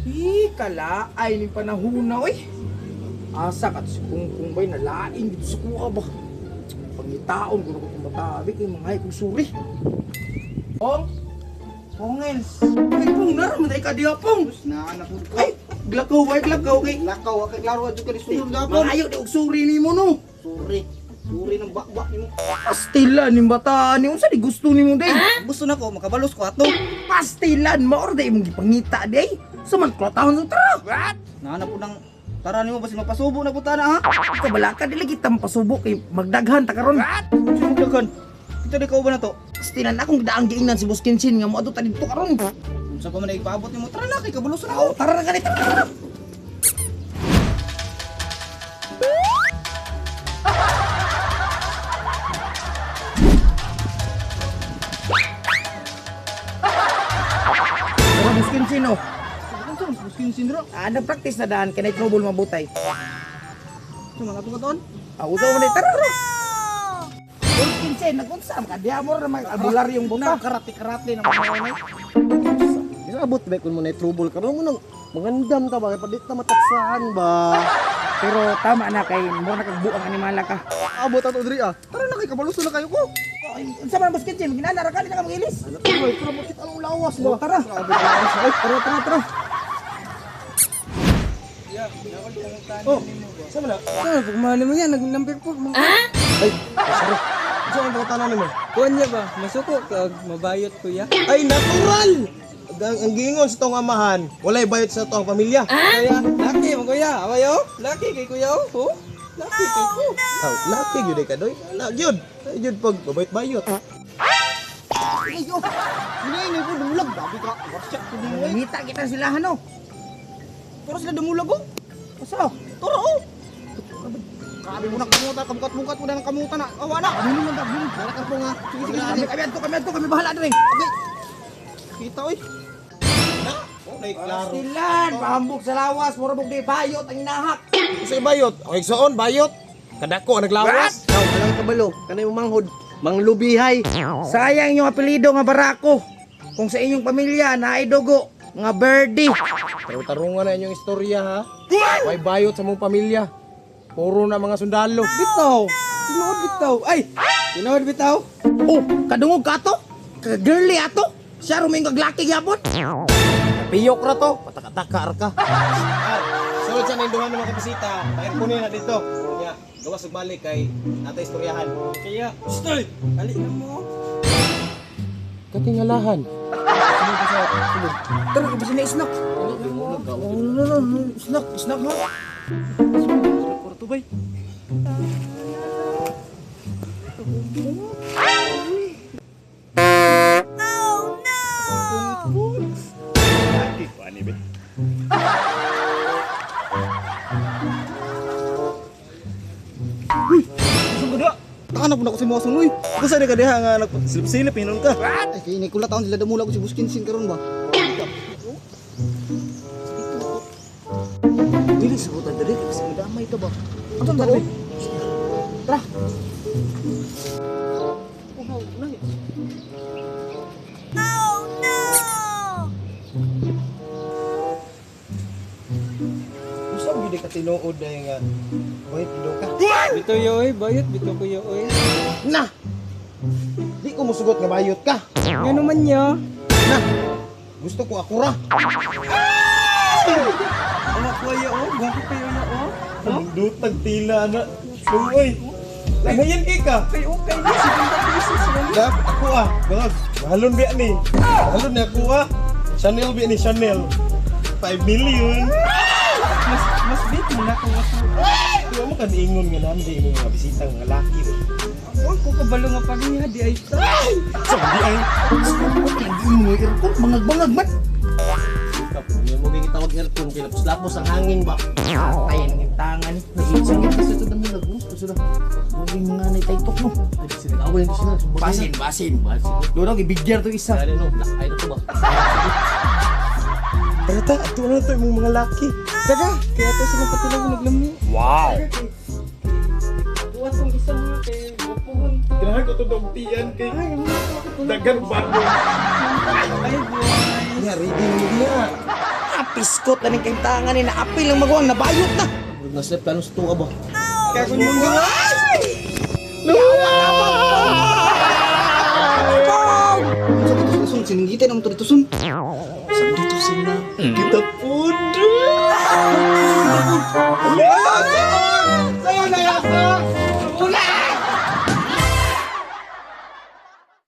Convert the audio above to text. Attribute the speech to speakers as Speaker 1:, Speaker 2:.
Speaker 1: Hi, kala ay ning panahon na oy. Asa kat si Kungkung bay nalain dito sa kuha ba. Pangitaon kuno ko bata abi kay mga kong suri. Pong. Pongels. Ay pong naram day ka diha pong.
Speaker 2: Na anak ko.
Speaker 1: Ay, glakaw ay glakaw kay.
Speaker 2: Lakaw kay klaro adto ka sulod gapon.
Speaker 1: Maayo di og suri nimo no.
Speaker 2: Suri. Suri ng bakbak nimo.
Speaker 1: Pastilan ning bata ni unsa di gusto nimo day?
Speaker 2: Gusto na ko makabalos ko ato.
Speaker 1: Pastilan mao ra day imong gipangita day. Suman klotahon sa tara.
Speaker 2: Naa na po nang tara nimo basin mapasubo na po ta na ha.
Speaker 1: Kabalaka dili kita mapasubo kay magdaghan ta karon.
Speaker 2: Sumugdagan. Kita di ka ba na to?
Speaker 1: Pastilan akong daang giingnan si Boss Kinchin nga moadto ta didto karon.
Speaker 2: Unsa pa man ay ipaabot nimo tara na kay kabalos na
Speaker 1: Aw,
Speaker 2: ko.
Speaker 1: tara na gani, tara, tara. Tara, Boss Kinchin, oh.
Speaker 2: Unsa man buskin sindro?
Speaker 1: Ah, nag-practice na daan kay trouble mabutay.
Speaker 2: Unsa man ato katon?
Speaker 1: Ah, usaw mo na, tara, tara. Boss Kinchin, nagunsa ka diha mo ra mag albularyong buta.
Speaker 2: Karate-karate na mga nay.
Speaker 3: Isa abot ba kun mo na trouble karon mo nang mangandam ta ba kay padit ta mataksaan ba.
Speaker 1: Pero tama na kay mo na kagbuang animala ka.
Speaker 2: Abot ato diri ah. Tara na kay kabalos na kayo ko.
Speaker 1: Ay, unsa man Boss Kinchin, ginana ra ka di na ka magilis.
Speaker 3: Ay, pero bakit ang lawas
Speaker 1: Oh,
Speaker 3: ba?
Speaker 1: tara. Tara, tara, tara.
Speaker 3: Oh, sa man na?
Speaker 4: Ah, pagmahal mo yan, nag-number 4. Mga...
Speaker 3: Ay, sorry. Unsa ang pangutana nimo?
Speaker 4: Kuan niya ba? Masuko kag mabayot kuya.
Speaker 3: Ay, natural. Ang giingon sa tong amahan, walay bayot sa tong pamilya.
Speaker 4: Kuya, laki mo kuya. Awayo, laki kay kuya oh. Oh, laki kay ko.
Speaker 3: Aw, laki gyud ay ka doy. Na gyud. Ay gyud pag babayot-bayot.
Speaker 2: Ay yo. Hindi ni ko dumulag grabe ka. Warsyak ko nimo eh.
Speaker 1: Ngita kita sila ano.
Speaker 2: Tara sila dumulag oh.
Speaker 1: Usa.
Speaker 2: Tara oh. Grabe mo na kamuta, kamukat-mukat mo na ng kamuta na. Awa na.
Speaker 1: Ano man ta?
Speaker 2: Wala ka po nga. Sige, sige,
Speaker 1: Kami
Speaker 2: sige.
Speaker 1: kami adto, kami adto, kami bahala diri.
Speaker 2: Okay. Kita oy.
Speaker 3: Oh, nay klaro.
Speaker 1: Silan, pahambog sa lawas, mura bog di bayot ang inahak.
Speaker 3: Sa bayot, okay soon bayot. Kadako ang naglawas.
Speaker 5: Aw, walang kabalo. Kanay mo manghod. Manglubihay.
Speaker 1: Sayang inyong apelyido nga Barako. Kung sa inyong pamilya naay dugo nga Birdie.
Speaker 3: Pero tarungan na inyong istorya ha. Way bayot sa mong pamilya. Puro na mga sundalo.
Speaker 4: Bitaw. Tinuod bitaw. Ay, tinuod bitaw.
Speaker 1: Oh, kadungog ka ato? Ka-girly ato? Siya ruming kaglaki gyapon.
Speaker 3: Piyok ra to, patakataka ra ka. Ah, sulod sa ninduhan ng mga kabisita, pakirpunin na dito. Nya, gawas ug balik kay natay istoryahan.
Speaker 4: Kaya, stoy. Ali na mo.
Speaker 3: Katingalahan.
Speaker 1: Tara, kabisi na snack. Oh, no, no, no, snack, snack no.
Speaker 4: Porto bay.
Speaker 2: Takanap na ko si Mosong uy.
Speaker 3: Kusa ni ka diha nga nagsilip-silip hinon ka.
Speaker 2: Ay kay ni kula taon sila dumulag ko si Buskinsin karon ba.
Speaker 5: Dili sa buta diri kasi madamay ta ba.
Speaker 1: Ato tara. Tara.
Speaker 3: Usa gyud ka tinuod dai nga bayot gyud ka.
Speaker 4: Bitaw yo oy, bayot bitaw kuya oy.
Speaker 3: Na. Di ko musugot nga bayot ka.
Speaker 4: Ngano man niya?
Speaker 3: Na. Gusto ko ako ra.
Speaker 4: Awa kuya oh, gwapo kayo na oh.
Speaker 3: Dutag tila na. Luoy. Lamayan kay ka.
Speaker 4: Kay okay na 70 pesos lang.
Speaker 3: Dap ako ah. Bangag. Mahalon biya ni. Mahalon ni ako ah. Chanel biya ni Chanel. 5 million.
Speaker 4: Mas mas bit mo na kung mas.
Speaker 3: Di mo kan ingon nga nandi imong mga bisita nga laki.
Speaker 4: Uy, ko kabalo nga pariha di ay ta.
Speaker 3: Sa di ay.
Speaker 1: Lagi mo aircon, bangag-bangag man.
Speaker 5: Kapunya mo kay gitawag aircon kay lapos-lapos ang hangin ba.
Speaker 1: Ay, ang tangan ni.
Speaker 5: Sakit kasi ito damo lag gusto sila.
Speaker 1: Grabe mga nay taytok no.
Speaker 5: Ay sila away ko sila.
Speaker 1: Basin, basin. Doon ang ibigyar to isa.
Speaker 5: Dali no, black eye na to ba.
Speaker 3: Tara ta, ato na to imong mga laki.
Speaker 4: Taga, kaya to sila patilaw naglami.
Speaker 3: Wow.
Speaker 4: Buhat tong isa mga kay gwapuhon.
Speaker 3: Ganahan ko to dogtian kay
Speaker 4: Ay, ang mga ako
Speaker 3: daghan bago.
Speaker 4: Ay, boy.
Speaker 3: Nya ready mo niya.
Speaker 1: Napiskot na ning kaimtangan ni naapil ang maguwang nabayot na.
Speaker 5: Murag na slip plano sa tuwa ba?
Speaker 4: Kaya kung mong gawas.
Speaker 2: Sa dito sun, sininggitan ang dito sun.
Speaker 5: Sa dito sila. Kita po.